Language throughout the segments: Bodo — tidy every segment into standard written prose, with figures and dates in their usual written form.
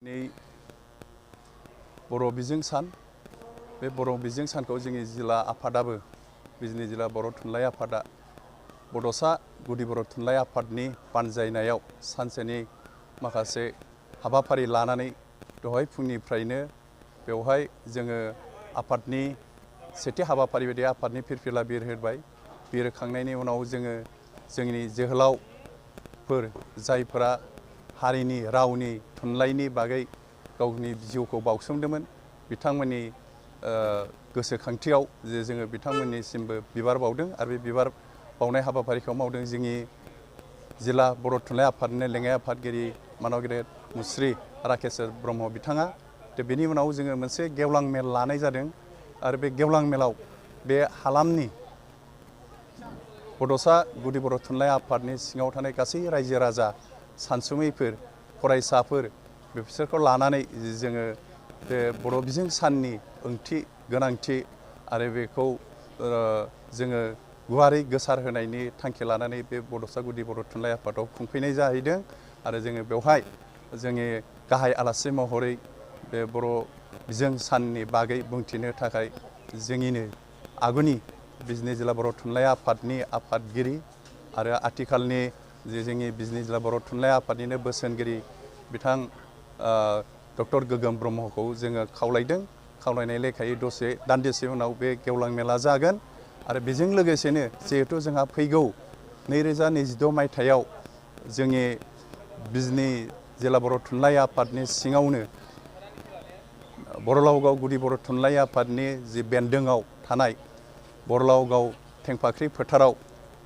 बर' बिजों सान बे बर' बिजों सानखौ जोंनि जिल्ला आफादाबो बिजनी जिल्ला बर' थुनलाइ आफादा बड'सा गुदि बर' थुनलाइ आफादनि बानजायनायाव सानसेनि माखासे हाबाफारि लानानै दहाय फुंनिफ्रायनो बेवहाय जोङो आफादनि सेथि हाबाफारि बायदि आफादनि फिरफिला बिरहोबाय। बिरहोखांनायनि उनाव जोङो जोंनि जोहोलावफोर जायफोरा हारिनि रावनि थुनलाइनि बागै गावनि जिउखौ बाउसोमदोंमोन बिथांमोननि गोसोखांथियाव जे जोङो बिथांमोननिसिमबो बिबार बाउदों आरो बे बिबार बाउनाय हाबाफारिखौ मावदों जोंनि जिल्ला बर' थुनलाइ आफादनि लेङाइ आफादगिरि मानद गेदेर मुस्रि राकेश ब्रह्म बिथाङा। बेनि उनाव जोङो मोनसे गेवलां मेल लानाय जादों आरो बे गेवलां मेलाव बे हालामनि बड'सा गुदि बर' थुनलाइ आफादनि सिङाव थानाय गासै रायजो राजा सानसुमैफोर फरायसाफोर बिसोरखौ लानानै जोङो बे बर' बिजों साननि ओंथि गोनांथि आरो बेखौ जोङो गुवारै गोसार होनायनि थांखि लानानै बे बड'सा गुदि बर' थुनलाइ आफादाव खुंफैनाय जाहैदों आरो जोङो बेवहाय जोंनि गाहाय आलासि महरै बे बर' बिजों साननि बागै बुंथिनो थाखाय जोंनिनो आगुनि बिजनी जिल्ला बर' थुनलाइ आफादनि आफादगिरि आरो आथिखालनि जे जोंनि बिजनी जिल्ला बर' थुनलाइ आफादनिनो बोसोनगिरि बिथां डक्टर गोगोम ब्रह्मखौ जोङो खावलायदों। खावलायनाय लेखायै दसे दान्दिसे उनाव बे गेवलां मेला जागोन आरो बेजों लोगोसेनो जिहेथु जोंहा फैगौ 2022 मायथाइयाव जोंनि बिजनी जिल्ला बर' थुनलाइ आफादनि सिङावनो बर'लावगाव गुदि बर' थुनलाइ आफादनि जि बेन्दोङाव थानाय बर'लावगाव थेंफाख्रि फोथाराव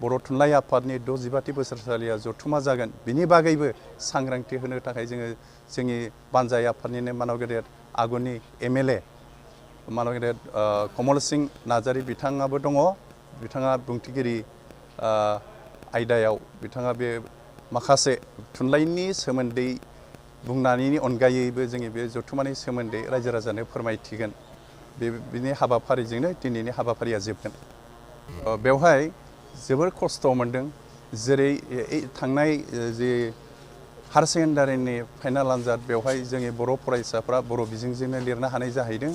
बर' थुनलाइ आफादनि 65थि बोसोरसालिया जथुमा जागोन। बिनि बागैबो सांग्रांथि होनो थाखाय जोङो जोंनि बानजाय आफादनिनो मानद गेदेर आगुनि MLA मानद गेदेर कमलस नार्जारी बिथाङाबो दङ। बिथाङा बुंथिगिरि आयदायाव बिथाङा बे माखासे थुनलाइनि सोमोन्दै बुंनायनि अनगायैबो जोंनि बे जथुमानि सोमोन्दै रायजो राजानो फोरमायथिगोन। बिनि हाबाफारिजोंनो दिनैनि हाबाफारिया जोबगोन। बेवहाय जोबोर खस्थ' मोनदों। जेरै थांनाय जे हायार सेकेन्डारिनि फाइनाल आनजाद बेवहाय जोंनि बर' फरायसाफ्रा बर' बिजोंजोंनो लिरनो हानाय जाहैदों।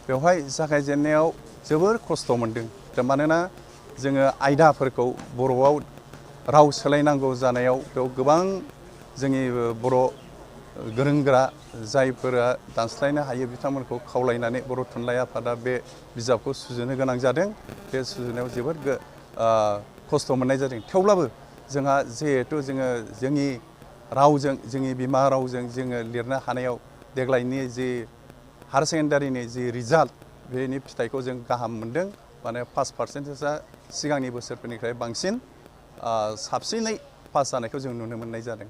बेवहाय जागायजेननायाव जोबोर खस्थ' मोनदों। मानोना जोङो आयदाफोरखौ बर'आव राव सोलायनांगौ जानायाव बेयाव गोबां जोंनि बर' गोरों गोरा जायफोरा दानस्लायनो हायो बिथांमोनखौ खावलायनानै बर' थुनलाइ आफादा बे बिजाबखौ सुजुनो गोनां जादों। बे सुजुनायाव जोबोद खस्थ' मोननाय जादों। थेवब्लाबो जोंहा जिहेथु जोङो जोंनि रावजों जोंनि बिमा रावजों जोङो लिरनो हानायाव देग्लायनि जि हायार सेकेन्डारिनि जि रिजाल्ट बेनि फिथाइखौ जों गाहाम मोनदों। माने पास% सिगांनि बोसोरफोरनिफ्राय बांसिन साबसिनै पास जानायखौ जों नुनो मोननाय जादों।